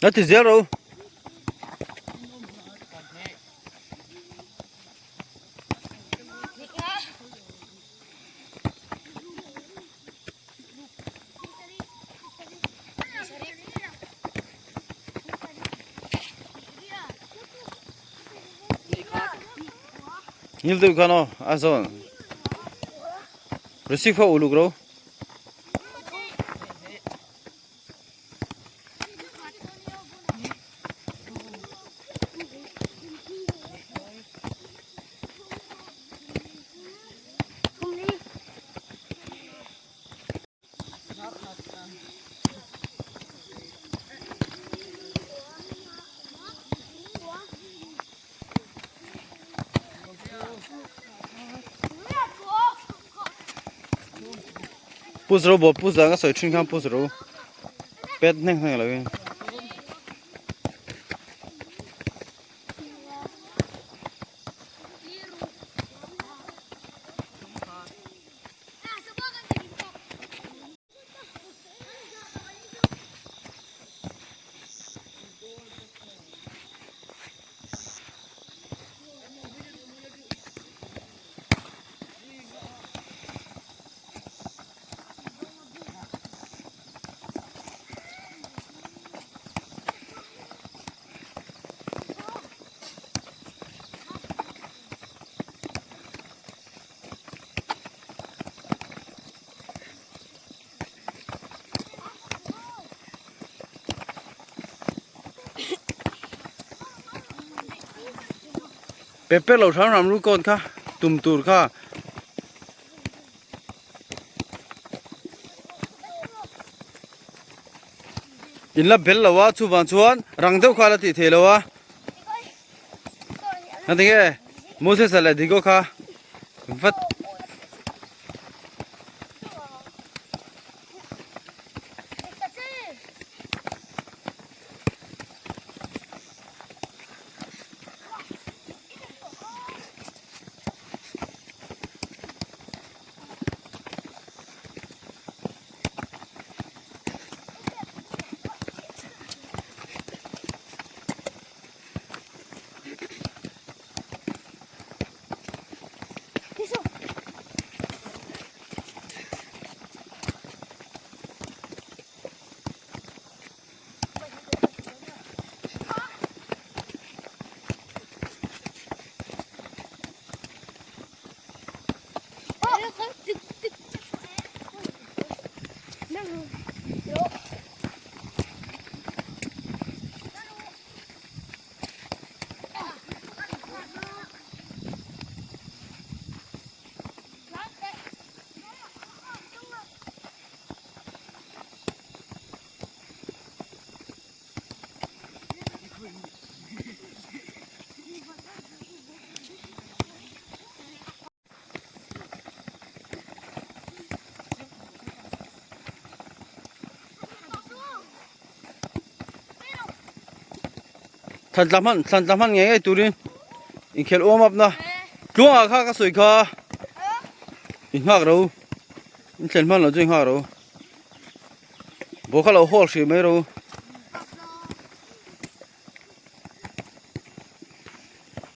La ti zel ro. Ngil deuh khan aw a zawn. Receive kha uluk ro. Push ro bo push dang a sawi thin khan push ro pet hneng hneng lo in. Pep pek lo hram hram ru kawn kha tum tur kha. In la bel lo a chuvang chuan rang deuh kha la tih theih lo a. Ngatinge Moses a leh Digo kha vat. Thlan tla hman thlan tla hman ngei ngei turin inkhelh warm up na tluangah kha ka sawi kha in nghak ro in thlen hman lo chu in nghak ro ball kha lo hawl hrih mai ro.